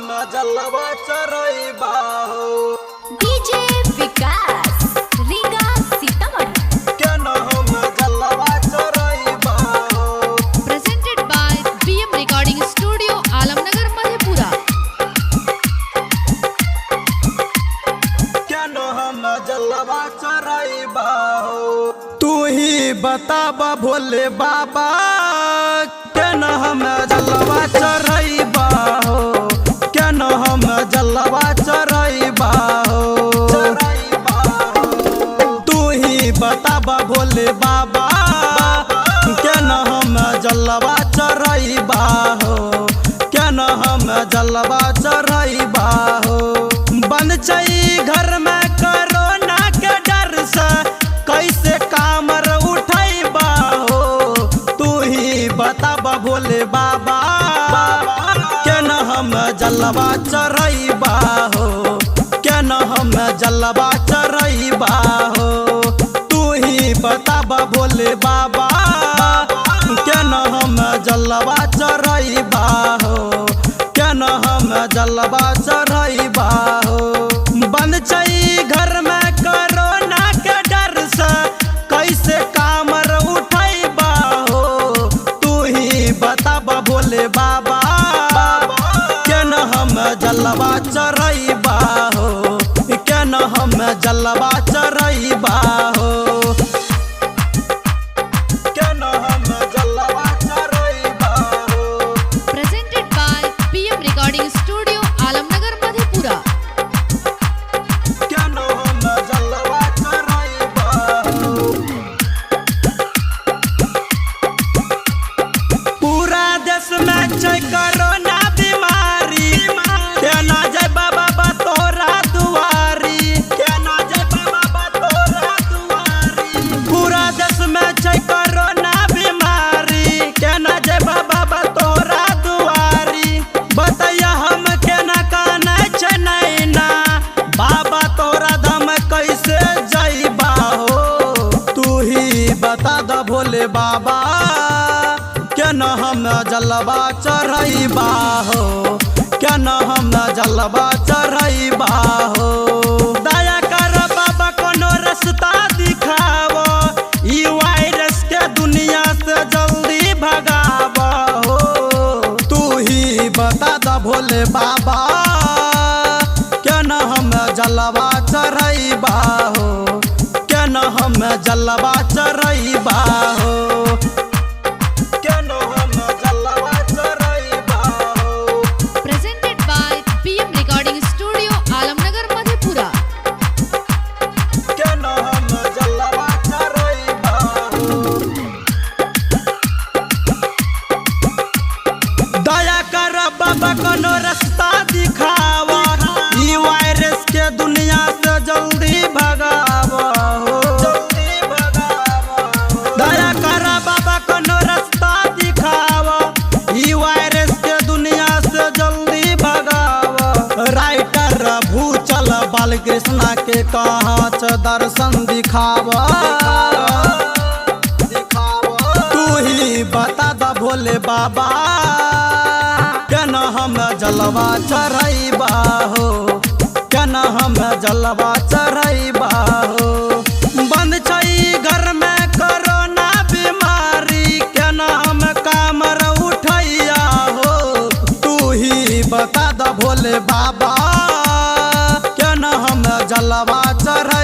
हम जलवा चरैबा हो। डीजे विकास रीगा सीतामढ़ी। केना हम जलवा चरैबा हो। Presented by BM Recording Studio, Alamnagar, Madhepura. केना हम जलवा चरैबा हो। तू ही बताबा भोले बाबा, केना हम जलवा चरैबा हो। केना हम जलवा चरैबा हो। तू ही बताबा भोले बाबा, केना हम जलवा चरैबा हो। केना हम जलवा चरैबा हो। बन छै घर में कोरोना के डर से, कैसे कामर उठैबा हो। तू ही बताबा भोले बाबा, केना हम जलवा चरैबा हो। केना हम जलवा चरैबा हो। तू ही बताबा भोले बाबा, केना हम जलवा चरैबा हो। केना हम जलवा चरैबा हो। बंद छै घर में कोरोना के डर से, कैसे कामर उठैबा हो। तू ही बताबा भोले बाबा, केना हम जलवा चरैबा हो। केना हम जलवा चरैबा हो। केना हम जलवा चरैबा हो। Presented by BM Recording Studio, Alamnagar, Madhepura. केना हम जलवा चरैबा हो। पूरा देश में छै कोरोना बीमारी, केना जयबा बाबा तोरा दुआरी। केना जयबा बाबा तोरा दुआरी। पूरा देश में छै कोरोना बीमारी, केना जयबा बाबा तोरा दुआरी। बतैया हम केना कानै छै नैना, बाबा तोरा दम कैसे जयबा हो। तू ही बता द भोले बाबा, केना हम जलवा चढ़ैबा हो। केना हम जलवा चढ़ैबा हो। दया कर बाबा कोनो रास्ता दिखाव, ई वायरस के दुनिया से जल्दी भगाव हो। तू ही बता द भोले बाबा, केना हम जलवा चढ़ैबा हो। केना हम जलवा चढ़ैबा हो। केना हम जलवा चढ़ैबा हो। Presented by BM Recording Studio, Alamnagar, Madhepura. केना हम जलवा चढ़ैबा हो। दया कर बाबा कोनो रास्ता दिखावा, ई वायरस के दुनिया से जल्दी भगावा हो। दया कर बाबा कोनो रास्ता दिखावा, ई वायरस के दुनिया से जल्दी भगावा। राइटर भूचल बालकृष्णा के कहाँ छ दर्शन दिखावा। तू ही बता द भोले बाबा, केना हम जलवा चढ़ैबा हो। केना हम जलवा चढ़ैबा हो। बंद छै घर में कोरोना बीमारी, केना हम कामर उठैया हो। तू ही बता द भोले बाबा, केना हम जलवा चढ़ैबा।